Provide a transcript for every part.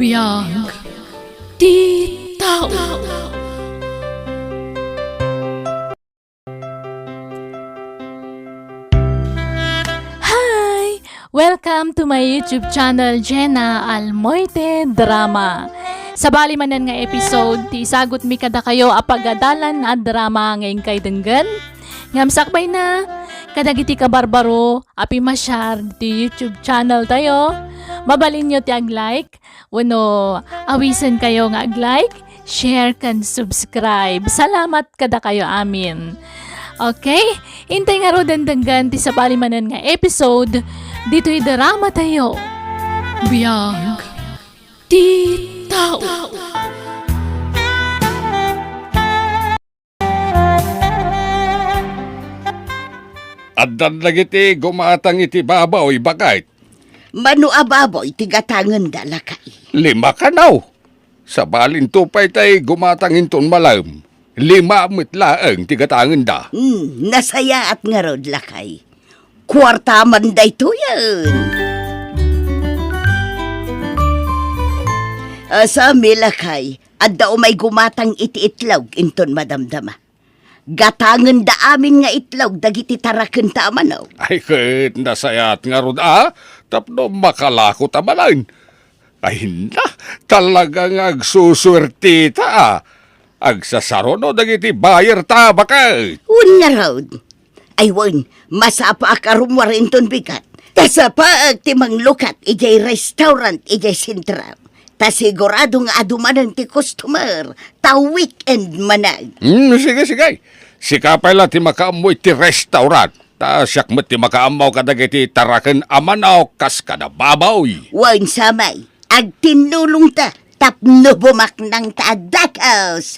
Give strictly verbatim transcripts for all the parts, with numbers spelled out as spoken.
Biag ti tao. Hi! Welcome to my YouTube channel, Jenna Almoite Drama. Sabali manen nga episode, ti isagutmi kadakayo a pagadalan a drama nga inkay denggen. Ngem sakbayna, kadagiti kabarbaro a pimasiar ti YouTube channel tayo, mabalinyo ti ag-like, wenno awisenkayo nga ag-like, share, ken subscribe. Salamat kadakayo amin. Okay? Intay ngaruden denggen ti sabali manen nga episode ditoy drama tayo. Biag ti tao. Addan dagiti gumatang iti baboy, baket. Mano a baboy ti gatangenda, lakay? Lima kano. Sabalinto pay tay gumatang inton malem. Lima met laeng ti gatangenda. Hmm, nasayaat ngarud, lakay. Kuarta man daytoyen. Asami, lakay, adda umay gumatang iti itlog inton madamdama. Gatangenda amin nga itlog dagiti tarakenta a manok. Ay, ket nasayaat ngarud a tapno makalako ta manen. Ay, na, talaga nga agsusuerteta a. Agsasaruno dagiti buyer ta, baket. Wen ngarud. Ay wen, masapaak a rummuar inton bigat. Ta sapaak ti manglukat idiay restaurant idiay sentro. Ta sigurado nga adu manen ti customer, ta weekend manen. Hmm, sige, sige. Sika pay la ti makaammo iti restaurant. Ta siak met ti makaammo kadagiti taraken a manok kas kada baboy. Wen, samay, agtinnulongta tapno bumaknangta a dakes.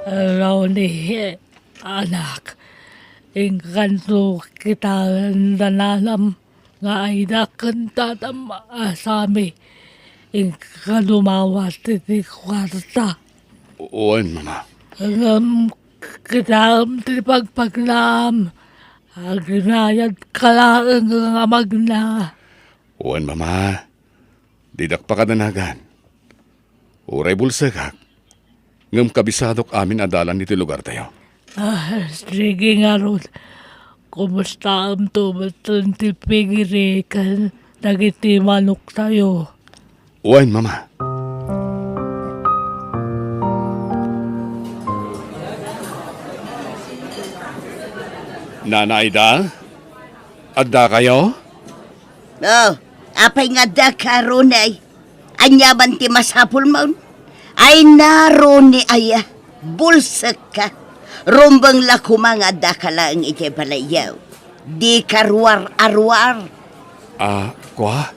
Ronnie, anak, inkanto kitaen da nanam nga ayda ken tatam a sami. Inka dumawas iti kuarta. Wen, Mama. Ngem kitaem ti pagpagnam. Agnayadka laeng nga magna. Wen, Mama. Didak pakadanagan. Uray bulsekak, ngem kabisadok amin a dalan iti lugartayo. Ah, sige ngarud. Kumustaemto metten ti pigiri ken dagiti manoktayo? Wen, Mama. Nana Aida, addakayo? Oh, apay nga addaka, Ronnie? Ania man ti masapulmon? Ay, Ronnie, aya, bulsekka. Rumbeng la koma nga addaka laeng idiay balayyo. Dika ruar-aruar. Ah, kua?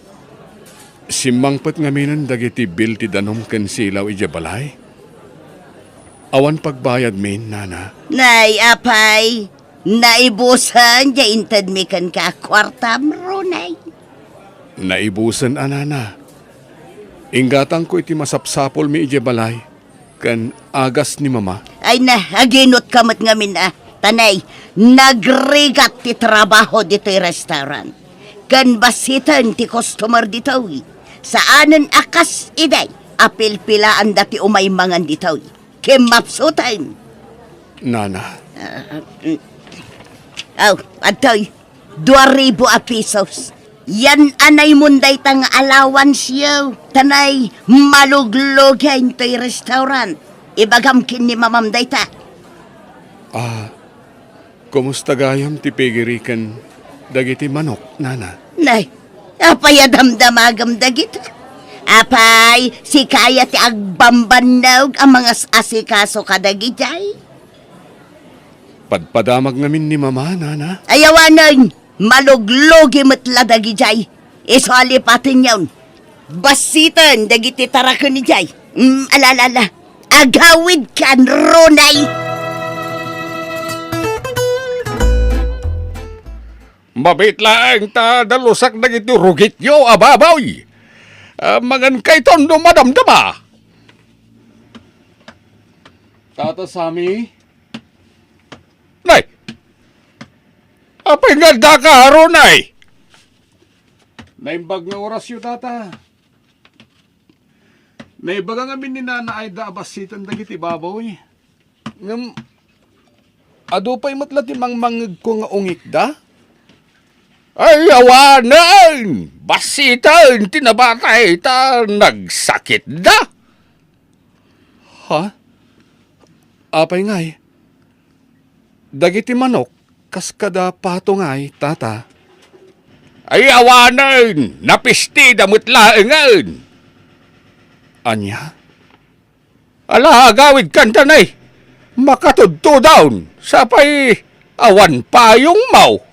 Simmangpet ngaminen dagiti bill ti danum ken silaw idiay balay? Awan pagbayadmin, Nana. Nay, apay, naibusen diay intedmi kenka a kuartam, Ronnie. Naibusen a, Nana. Inggatangko iti masapsapulmi idiay balay ken agas ni Mama. Ay na, aginutka met ngamin a. Ta nay, nagrigat ti trabaho ditoy restaurant. Ken bassiten ti customer ditoy. Saanen a kas idi a pilpilaanda ti umay mangan ditoy. Kimmapsuten. Nana. Ah, mm. Aw, adtoy. Dua ribu a pesos. Yan-anaymon dayta nga allowance-yo. Ta nay, maluglugen toy restaurant. Ibagam ken ni Mamam dayta. Ah, kumusta gayam ti pigiri ken dagiti manok, Nana? Nay, apay a damdamagam dagita? Apay, sika aya ti agbambannog a mangas-asikaso kadagijay? Padpadamag ngamin ni Mama, Nana. Ay awanen, maluglugi met la dagijay. Isu a lipatenyon. Bassiten dagiti taraken idiay. Mm, ala, ala, ala. Agawidkan, Ronnie. Mabiit laeng ta dalusak dagiti rugityo a baboy. Ah, mangankayton no madamdama. Tata Sammy? Nay! Ah, Pay nga addaka, Ronay? Naimbag nga orasyo, Tata. Naibaga ngamin ni Nana Aida a bassiten dagiti baboy. Ngem, adu pay met la ti mangmangngegko nga ungikda? Ay, awanen! Bassiten ti nabatay ta nagsakitda! Ha? Apay ngay? Dagiti manok, kas kada pato ngay, Tata? Ay, awanen! Napistida met laengen! Ania? Ala, agawidkan ta nay! Makatudtudon! Sapay awan payongmo!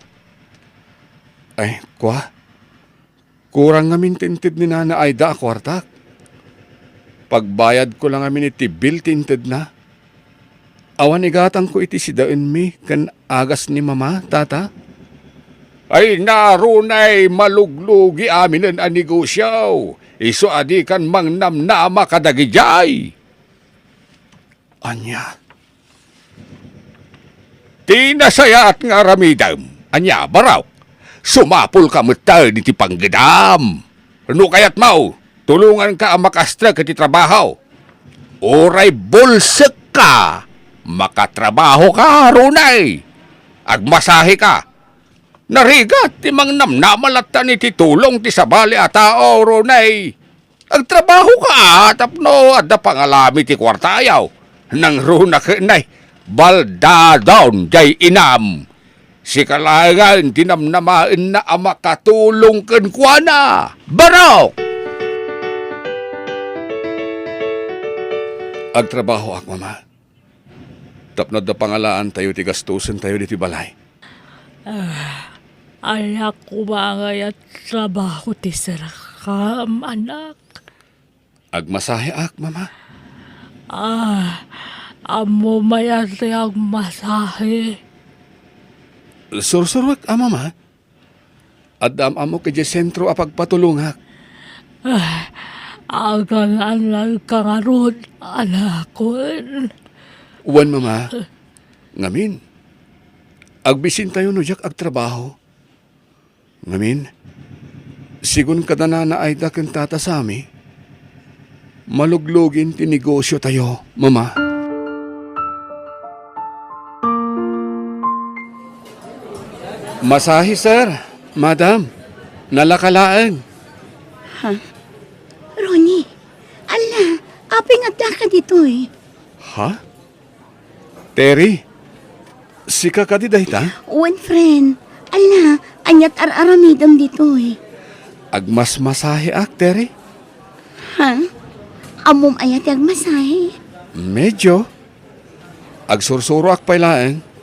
Ay, kua? Kurang ngamin ti inted ni Nana Aida a kuartak. Pagbayadko la ngamin iti bill ti intedna. Awan igatangko iti sidaenmi ken agas ni Mama, Tata. Ay, Ronay, maluglugi aminen a negosio. Isu a dikan mangnamnama kadagijay. Ania? Ti nasayaat nga aramidem. Ania, Barok? Sumapulka metten iti panggedam. No kayatmo, tulonganka a makastrek iti trabaho. Uray bulsekka, makatrabahoka, Ronay. Agmasaheka. Narigat ti mangnamnama latta iti tulong ti sabali a tao, Ronay. Agtrabahoka, a, tapno adda pangalami ti kuartayo. Nangruna ket nay, baldadon jay inam. Sika laengen ti namnamaenna a makatulong kenkuana. Barok! Agtrabahoak, Mama. Tapno adda pangalaantayo ti gastusentayo ditoy balay. Ah, ania koma ngay a trabaho ti serkam, anak? Agmasaheak, Mama. Ah, ammom aya ti agmasahe? Sursuroek a, Mama. Adda am-ammok idiay sentro a pagpatulongak. Ah, agan-annalka ngarud, anakon? Wen, Mama. Ngamin, agbissintayo no diak agtrabaho. Ngamin, sigun kada Nana Aida ken Tata Sammy, maluglugin ti negosiotayo, Mama. Masahe, sir, madam. Nalaka laeng. Ha? Ronnie, ala, apay nga addaka ditoy? Ha? Terry, sika kadi dayta? Wen, friend. Ala, aniat ar-aramidem ditoy? Agmasmasaheak, Terry. Ha? Ammom aya ti agmasahe? Medyo. Agsursuroak pay laeng.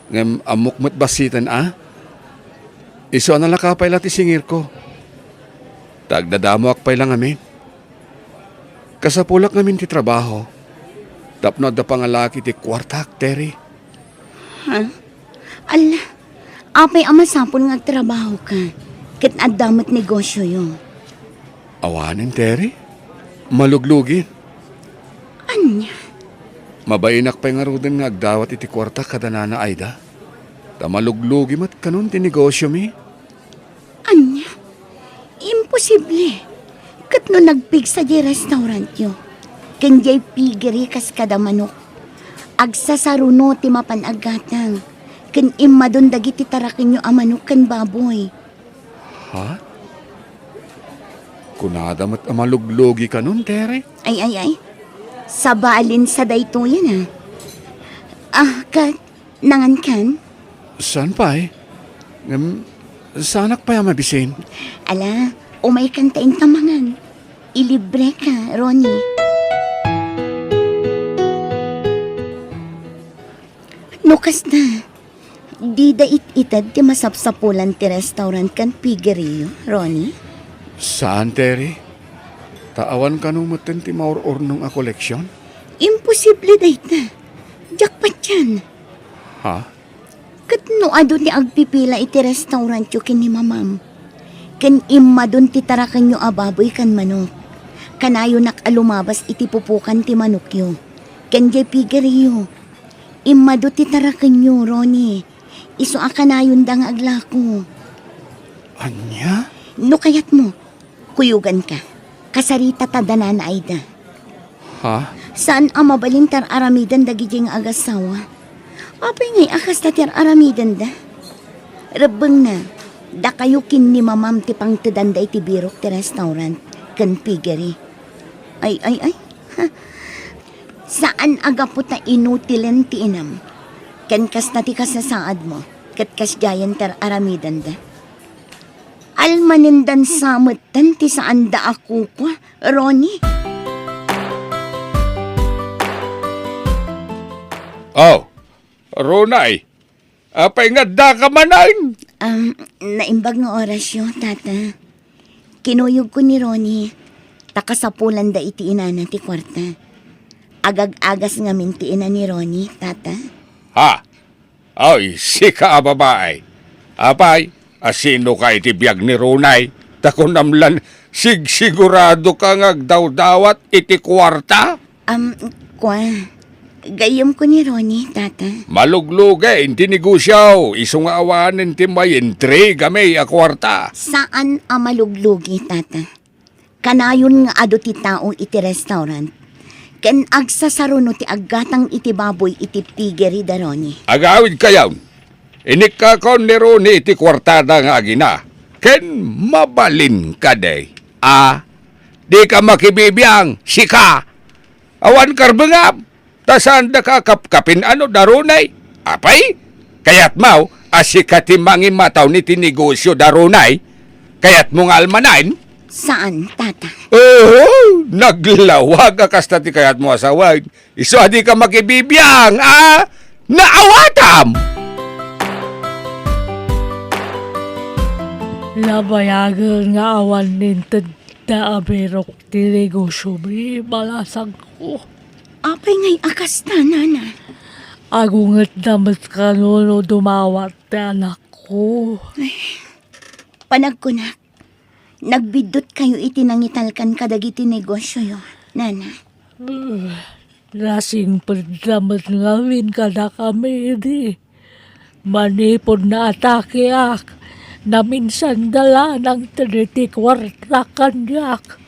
Ngem ammok met bassiten a. Isu a nalaka pay la ti singirko. Ta agdadamoak pay la ngamin. Kasapulak ngamin ti trabaho. Tapno adda pangalaki ti kuartak, Terry. Ha? Ala, apay a masapul nga agtrabahoka ket adda met negosioyo? Awanen, Terry. Maluglugin. Ania? Mabainak pay ngaruden nga agdawat iti kuarta kada Nana Aida. Ta maluglugi met kanon ti negosiomi. Ania? Imposible! Ket no nagpigsa diay restaurantyo, ken diay piggery kas kada manok, agsasaruno ti mapan aggatang, ken immadon dagiti tarakenyo a manok ken baboy. Ha? Kunada met a maluglugi kanon, Terry? Ay, ay, ay. Sabalin sa daytoyen, a. Ah, ket Nangankan? Saan pay? Ngem, saanak pay a mabisin? Ala, umaykan ta inka mangan. Ilibreka, Ronnie. No kasta, dida it-ited ti masapsapulan ti restaurant ken piggeryyo, Ronnie? Saan, Terry? Ta awan kano metten ti maur-urnong a koleksion? Imposible dayta. Diak patian. Ha? Ket no adu ti agpipila iti restaurantyo ken ni Mamam, ken immadon ti tarakenyo a baboy ken manok, kanayonak a lumabas iti pupukan ti manokyo ken diay piggeryyo. Immadu ti tarakenyo, Ronnie, Isu a kanayonda nga aglako. Ania? No kayatmo, kuyoganka. Kasarita ta da Nana Aida. Ha? Saan a mabalin ti ar-aramiden dagidiay nga agassawa. Apay ngay a kasta ti ar-aramidenda? Rebbengna, dakayo ken ni Mamam ti pangtedanda iti birok ti restaurant ken piggery. Ay, ay, ay. Ha? Saan a gapu ta inutilen ti inam. Ken kasta ti kasasaadmo, ket kasdiayen ti ar-aramidenda. Almanendan sa metten ti saanda a kukua, Ronnie. Oh, Ronay, apay nga addaka manen? Um, naimbag nga orasyo, Tata. Kinuyogko ni Ronnie, ta kasapulanda iti inana ti kuarta. Agag-agas ngamin ti ina ni Ronnie, Tata. Ha? Ay, sika a babae. Apay, asinoka iti biag ni Ronay? Ta kunam lan sigsiguradoka nga agdawdawat iti kuarta? Am, kua, gayyemko ni Ronnie, Tata. Maluglugi ti negosio, isu nga awanen ti maintrigami a kuarta. Saan a maluglugi, Tata. Kanayon nga adu ti tao iti restaurant, ken agsasaruno ti aggatang iti baboy iti piggery da Ronnie. Agawidkayon, inikkakon ni Ronnie iti kuartada nga agina, ken mabalin kadi a dika makibibiang, sika. Awan karbengam, ta saandaka a kapkapin a no da Ronay. Apay, kayatmo a sika ti mangimataw iti negosio da Ronay? Kayatmo nga almanen? Saan, Tata. Oo, naglawag a kasta ti kayatmo a sawen. Isu a dika makibibiang, a naawatam! Nabayagen nga awan inted da a birok ti negosiomi, balasangko. Apay ngay a kasta, Nana? Agungetda met kano no dumawat ti anakko. Ay, panagkunak, nagbiddutkayo iti nangitalkan kadagiti negosioyo, Nana. Nasingpetda met ngamin kadakami idi. Manipud naatakeak, naminsanda la nangted iti kuarta kaniak.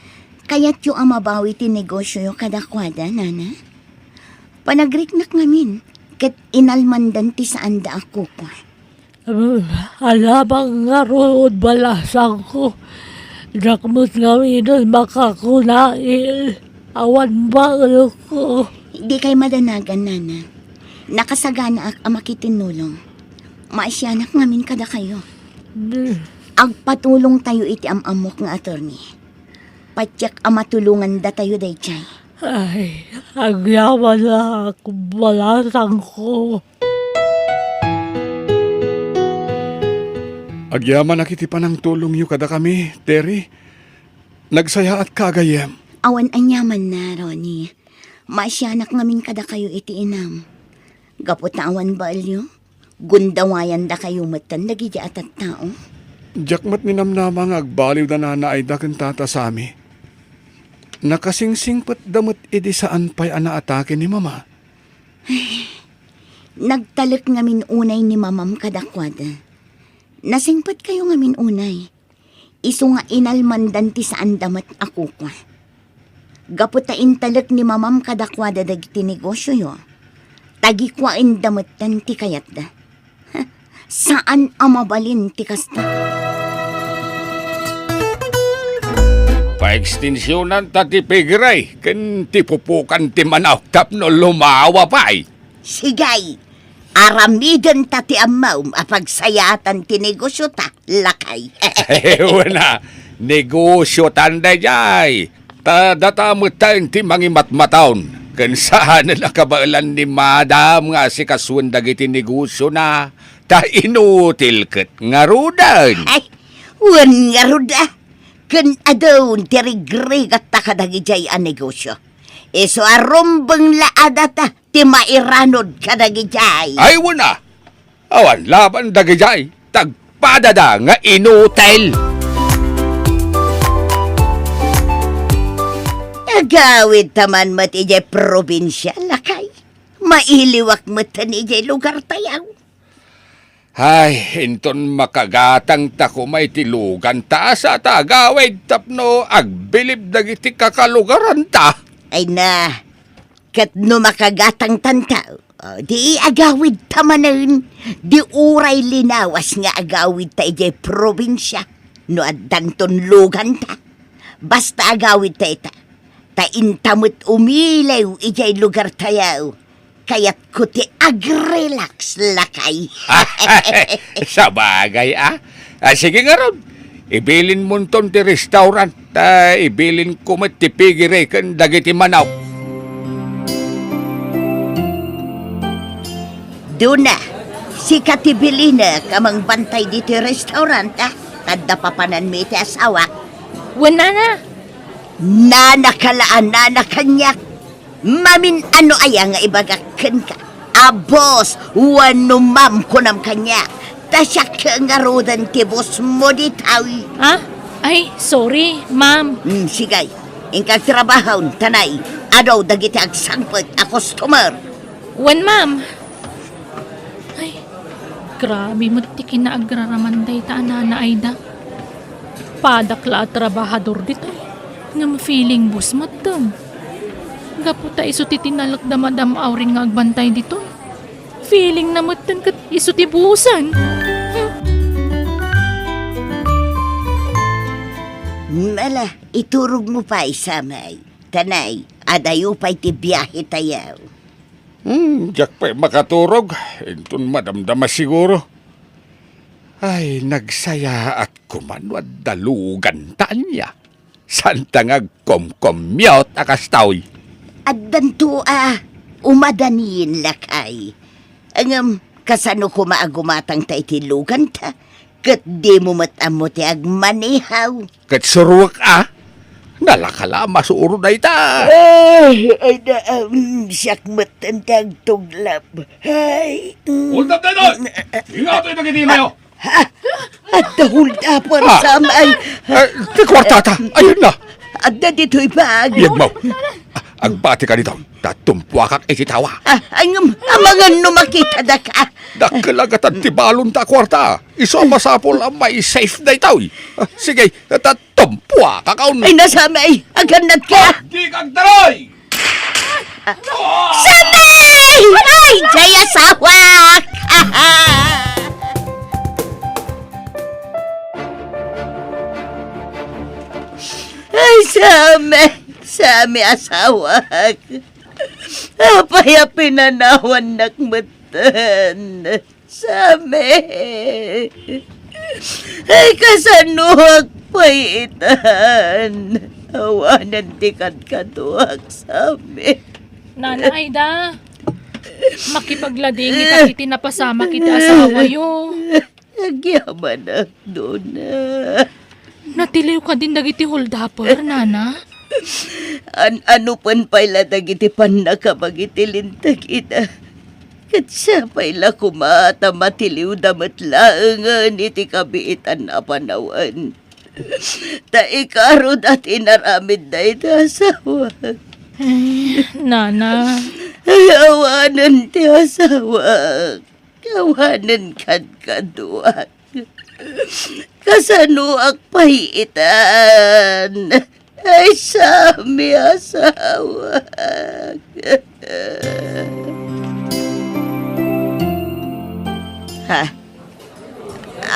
Kayatyo a mabawi ti negosioyo kadakuada, Nana? Panagriknak ngamin, ket inalmandan ti saanda a kukua. Alamang ngarud, balasangko. Diak met ngaminen makakunail. Awan baelko. Dikay madanagan, Nana. Nakasaganaak a makitinnulong. Maasianak ngamin kadakayo. Agpatulongtayo iti am-ammok nga attorney. Patiek a matulongandatayo daydiay. Ay, agyamanak, balasangko. Agyamanak iti panangtulongyo kadakami, Terry. Nagsayaatka a gayyem. Awan aniamanna, Ronnie. Maasianak ngamin kadakayo iti inam. Gapu ta awan baelyo, gundawayandakayo metten dagiti a tattao. Diak met ninamnama nga agbaliw da Nana Aida ken Tata Sammy. Nakasingsingpetda met idi saan pay a naatake ni Mama. Nagtalek ngamin unay ni Mamam kadakuada. Nasingpetkayo ngamin unay. Isu nga inalmandan ti saanda met a kukua. Gapu ta intalek ni Mamam kadakuada dagiti negosioyo, tagikuaenda metten ti kayatda. Saan a mabalin ti kasta. Paekstensionanta ti piggery ken ti pupukan ti manok tapno lumawa pay. Sige, aramidenta ti ammom a pagsayaatan ti negosiota, lakay. Wen a, negosiotanda daydiay. Ta data metten ti mangimatmataon. Ken saanen a kabaelan ni Madam nga asikasuen dagiti negosiona, ta inutil ket ngaruden. Ay, wen ngarud a. Ken adun ti rigrigatta kadagidiay a negosio. Isu a rumbeng la a data ti mairanod kadagidiay. Ay, wen a. Awan laban dagidiay, tagpadada nga inutil. Agawidta man met idiay probinsia, lakay. Mailiwak metten idiay lugartayo. Ay, inton makagatangta koma iti luganta, asa ta agawid tapno agbilib dagiti kakalugaranta? Ay na, ket no makagatangtanta, o, di agawidta manen, di uray linawas nga agawidta idiay probinsia, no addanton luganta. Basta agawidta ita, ta inta met umilew idiay lugartayo. Kayatko ti agrelax, lakay. Sabagay, a. A, sige ngarud, ibilinmonton ti restaurant, ta ibilinko met ti pigiri ken dagiti manaw. Duna, sika ti bilinek a mangbantay ditoy restaurant, a? Ta adda papananmi iti asawak. Wen, nana. Nana ka la a nana kaniak. Mamin-ano aya nga ibagak kenka? A boss wenno ma'am kunam kaniak. Ta siak ngaruden ti bossmo ditoy. Ha? Ay, sorry, ma'am. Hmm, sige. Inka agtrabahon, ta nay, adu dagiti agsangpet a customer. Wen, ma'am. Ay, grabe met ti kinaagraman dayta a nana Aida. Padak la a trabahador ditoy, ngem feeling boss metten. Gapu ta isu ti tinalek da Madam Auring nga agbantay ditoy, feelingna metten ket isu ti bossan. Ala, iturogmo pay, Samay. Ta nay, adayo pay ti biahetayo. Hmm, diak pay makaturog. Inton madamdama siguro. Ay, nagsayaat koma no adda luganta ania. Saanta nga agkomkommut a kastoy. Addanto a, umadanien lakay. Ngem, kasano koma a gumatangta iti luganta? Ket dimo met ammo ti agmanehaw. Ket suruek a, nalaka la a masuro dayta. Ay, ay, da, um, siak met ti agtuglap. Ay, mm. Hold up daytoy! Ingatoy dagiti imayo! Ha? Adda hold up, ah. Samay. Eh, ti kuartata, ayun na. Adda ditoy bag. Yegmo. Agbatika dito. Ta tumpuakak iti tawa. Ah, ay, ngem, amangan no makitadaka. Dakkel a gatad ti balonta a kuarta. Isu a masapul a mai-safe daytoy. Ah, sige, ta tumpuakak, awn. Ay, na Samay, agannatka. Dika agtaroy! Samay! Ay, jay asawak! Ay, Samay! Samay, asawak! Apay a pinanawannak metten, Samay? Ay, kasanoak pay itan? Awanen ti kadkaduak, Samay. Nana Aida, makipagladingit iti napasamak iti asawayo. Agyamanak, Dona. Natiliw kadin dagiti holdupper, nana? An-, ano pen pay la dagiti pannakabag iti linteg ida? Ket siak pay la koma ta matiliwda met laengen iti kabiitan a panawen. Ta ikaroda ti inaramid dayta asawa. Ay, nana. Ay, awanen ti asawa. Awanen kadkaduak. Kasanoak pay itan? Ay, Samay, asawak. Ha?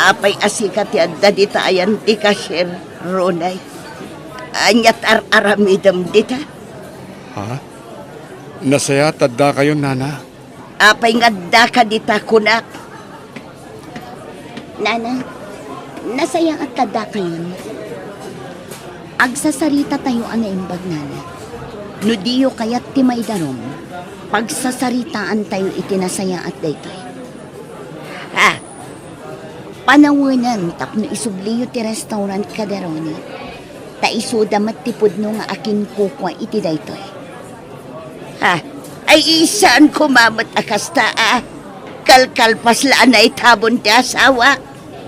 Apay a sika ti adda dita ayan ti cashier, Ronay? Ania ti ar-aramidem dita? Ha? Nasayaat ta addakayon, nana. Apay nga addaka dita, kunak? Nana, nasayaat ta addakayon. Agsasaritatayo a naimbag, nana. No diyo kayat ti maidarum, pagsasaritaantayo iti nasayaat daytoy. Ah, panawenem tapno isubliyo ti restaurant kada Ronnie. Ta isuda met ti pudno nga akinkukua iti daytoy. Ha? Ay, saan koma met a kasta, a? Kalkalpas la a naitabon ti asawak.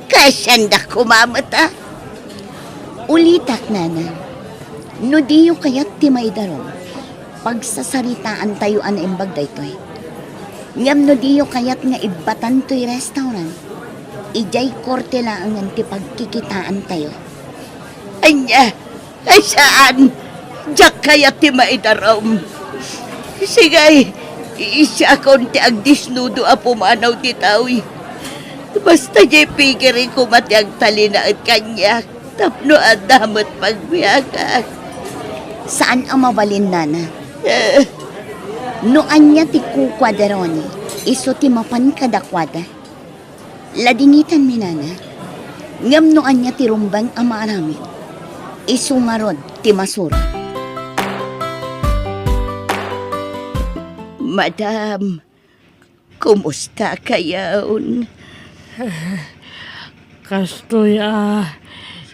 Kasiandak koma met, a? Ulitak, nana. No diyo kayat ti maidarum, pagsasaritaantayo a naimbag daytoy. Ngem no diyo kayat nga ibbatan toy restaurant, Idiay korte laengen ti pagkikitaantayo. Ania? Ay, saan! Diak kayat ti maidarum. Sige, isiakon ti agdisnudo a pumanaw ditoy. Basta diay pigiri koma ti agtalinaed kaniak tapno adda met pagbiagak. Saan a mabalin, nana. Eh. No ania ti kukuada, Ronnie, isu ti mapan kadakuada. Ladingitanmi, nana. Ngem no ania ti rumbeng a maaramid, isu ngarud ti masura. Madam, kumusta kayon? Kastoy a,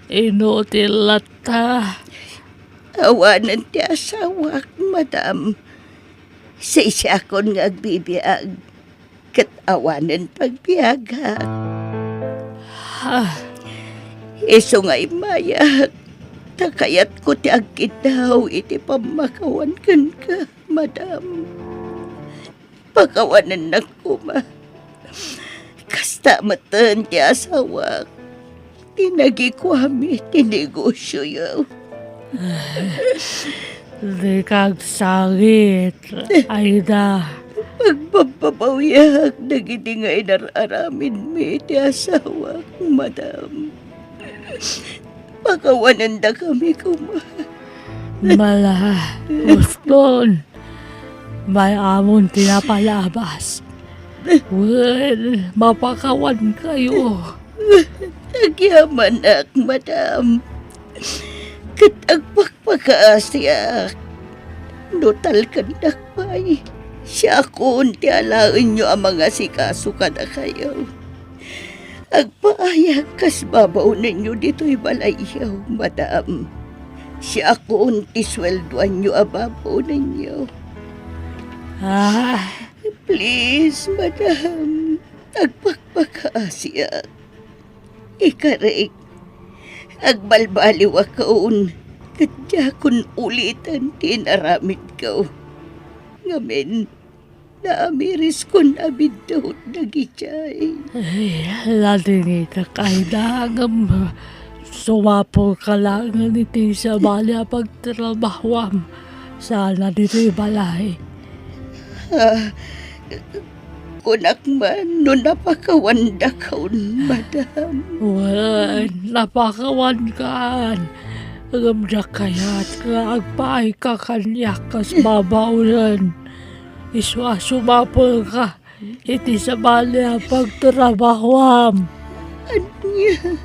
inutil latta. Awanen ti asawak, madam. Sisiakon nga agbibiag, ket awanen pagbiagak. Ah. Isu nga immayak, ta kayatko ti agkiddaw iti pammakawan kenka, madam. Pakawanennak koma. Kasta metten ti asawak, ti nagikuami ti negosioyo. Dika agsangit, Aida. Pagbabbabawiak dagiti nga inar-aramidmi ti asawak, madam. Pakawanendakami koma. Mala, Uston. May-amon ti napalabas. Wen, mapakawankayo. Agyamanak, madam. Ket agpakpakaasiak. No talkennak pay, siakon ti alaenyo a mangasikaso kadakayo. Agpaayak kas babaonenyo ditoy balayyo, madam. Siakon ti sueldoanyo a babaonenyo. Ah. Please, madam, agpakpakaasiak. Ikarik, agbalbaliwakon ket diakon uliten ti inaramidko. Ngamin, naamiriskon a biddut dagijay. Ay, ladingitak, Aida, ngem sumapulka laengen iti sabali a pagtrabahuam sana ditoy balay. Ah, kunak man no napakawandakon, madam. Wen, napakawankan. Ngem diak kayat nga agpaayka kaniak kas babaonen. Isu a sumapulka iti sabali a pagtrabahuam. Ania?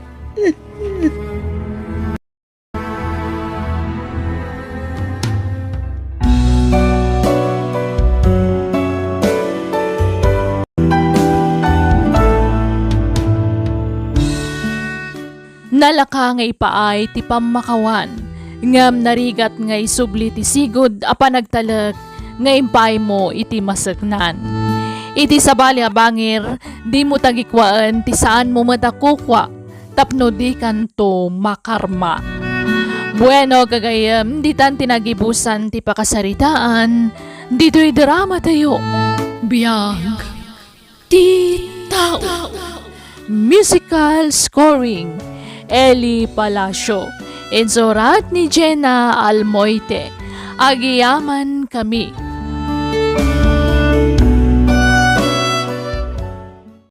Nalaka nga ipaay ti pammakawan, ngem narigat nga isubli ti sigud a panagtalek nga impaaymo iti maseknan. Iti sabali a bangir, dimo tagikuaen ti saanmo met a kukua tapno dikanto makarma. Bueno, gagayyem, ditan ti nagibusan ti pakasaritaan ditoy dramatayo. Biag ti tao. Musical scoring, Eli Palacio. Insurat ni Jenna Almoite. Agyamankami.